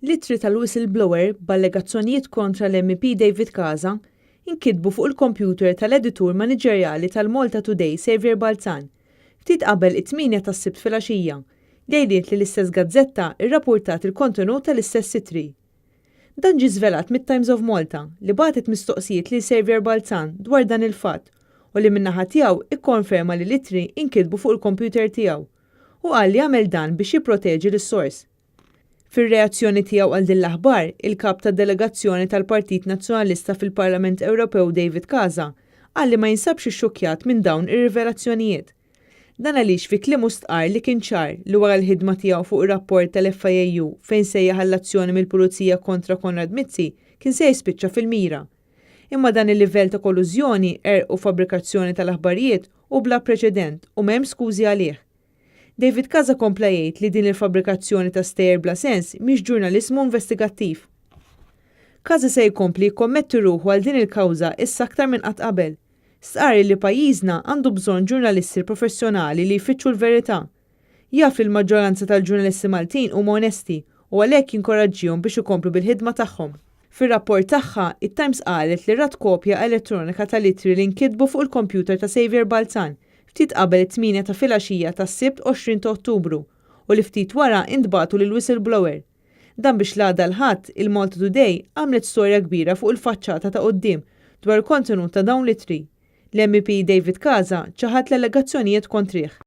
L-ittri tal-whistleblower b'allegazzjonijiet kontra l-MEP David Casa inkitbu fuq il-kompjuter tal-editur maniġerjali tal-Malta Today Saviour Balzan ftit qabel it-8 tas-Sibt filgħaxija, lejliet li l-istess gazzetta rrappurtat il-kontenut tal-istess ittri. Dan ġie żvelat mit-Times of Malta li bagħtet mistoqsijiet lil Saviour Balzan dwar dan il-fatt u li min-naħa tiegħu ikkonferma li l-ittri inkitbu fuq il-kompjuter tiegħu u qal li għamel dan biex jipproteġi lis-sors. Fir-reazzjoni tiegħu għal din l-aħbar, il-Kap tad-Delegazzjoni tal-Partit Nazzjonalista fil-Parlament Ewropew David Casa qal li ma jinsabx ixxukkjat minn dawn ir-rivelazzjonijiet. Dan għaliex fi kliemu stqarr li kien ċar li wara l-ħidma tiegħu fuq ir-rapport tal-FIAU fejn sejjaħ għall-azzjoni mill-Pulizija kontra Konrad Mizzi kien se jispiċċa fil-mira. Imma dan il-livell ta' kollużjoni, qerq u fabbrikazzjoni tal-aħbarijiet hu bla preċedent u m'hemmx skużi għalih. David Casa kompla jgħid li din il-fabbrikazzjoni ta' stejjer bla sens mhix ġurnaliżmu investigattiv. Casa se jkompli jikkommetti ruħu għal din il-kawża issa aktar minn qatt qabel. Stqarr li pajjiżna għandu bżonn ġurnalisti professjonali li jfittxu l-verità. Jaf li l-maġġoranza tal-ġurnalisti Maltin huma onesti u għalhekk jinkoraġġihom biex ikomplu bil-ħidma tagħhom. Fir-rapport tagħha, it-Times qalet li rat kopja elettronika tal-ittri li nkitbu fuq il-kompjuter ta' Saviour Balzan ftit qabel it-8 ta' filgħaxija tas-Sibt 20 ta' Ottubru u li ftit wara intbagħtu lill-whistleblower. Dan biex l-għada l-Ħadd, il-Malta Today għamlet storja kbira fuq il-faċċata ta' quddiem dwar il-kontenut ta' dawn l-ittri. L-MEP David Casa ċaħad l-allegazzjonijiet kontrih.